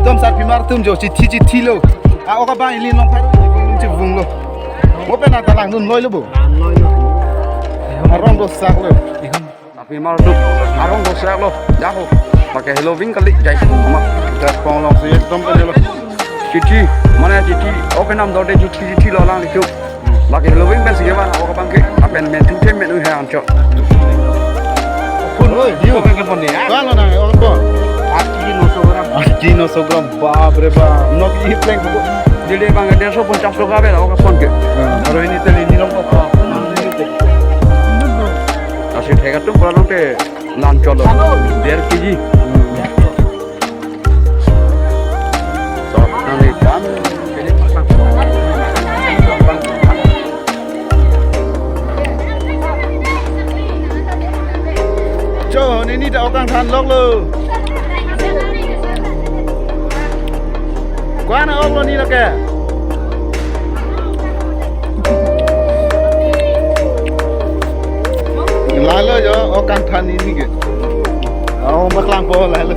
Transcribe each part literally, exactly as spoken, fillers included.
Dom sarpimar atum jo chithi chithi lo. A-ok abang ili nong phai nung chivung lo. Mo pen nangta langdun loi lo bo. Arong do sak lo. Sarpimar atum arong do sak lo. Jaho. Pakai helo wing kali jai. Ma. Gas pong long si ekdom pen lo. Chithi, mane chithi, ok nam dorde chithi chithi lo lang liku. Lake helo wing pen sige ba, ok abang ke, apen men thu the men u he ancho. Phun oi, yu. Ko ke phun ni, ha? Ba lo nang, ok ko. Aat kg no so gram. Aat kg no so gram, bap re bap. Nok i pleng ko. Dili bang der so ponchas taka be, ok phun ke. Ah, aro ini teli ni long ko. Asi thek atum pura long te lan cholo. Der kg. Cho, nini ta ok kangthan lok lo. Ko-an a-ok lo ni lake? Lahelo jo, ok kangthan nini ke. Aro paklang po lahelo.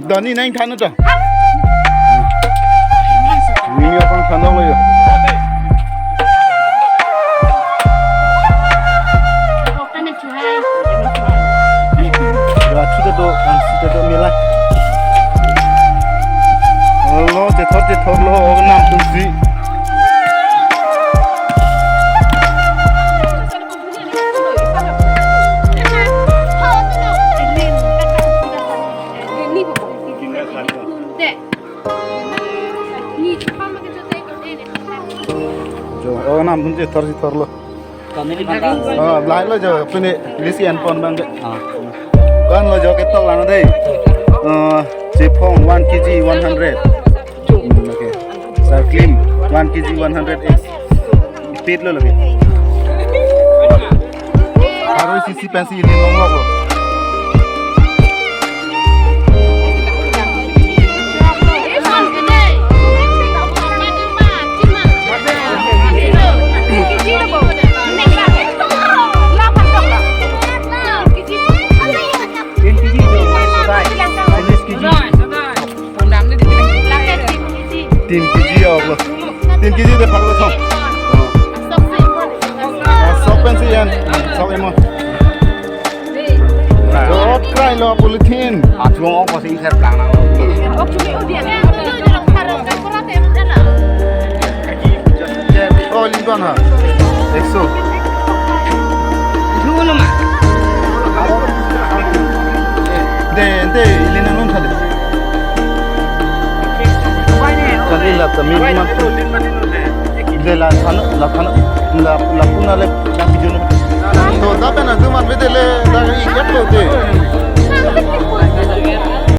Doni neng than ta. Nini ok kangthan lo jo. Ya, chuta do, ang sita do mila. Lo, chethor, chethor lo, ok nam atum si. Jo, ok nam atum chethor, chethor lo. Oh, lahelo jo, pini list en pon bang ke. Ah. Ko-an lo jo ketok lang dei. Eh, chiphong one kg one hundred. Hmm, okay. Sarklim one kg one hundred X. Pit lo lagi. Aro isi isi pensi ili long lo. Tin kg jo, sodai. Unis kg. Tin kg ya, ok lo. Tin kg de phak lo thong. Ah, sok pensi en. Sok emo. Jot krai lo polythene. Achung ong ko sing ser plang nang. Oh, lindon ha. Ekso. De, de, ili nang non thade. Kali la tami man. De la thana, la thana, la, la puna le, la pijon. To, da pen atum an bede le, da i gat lo de.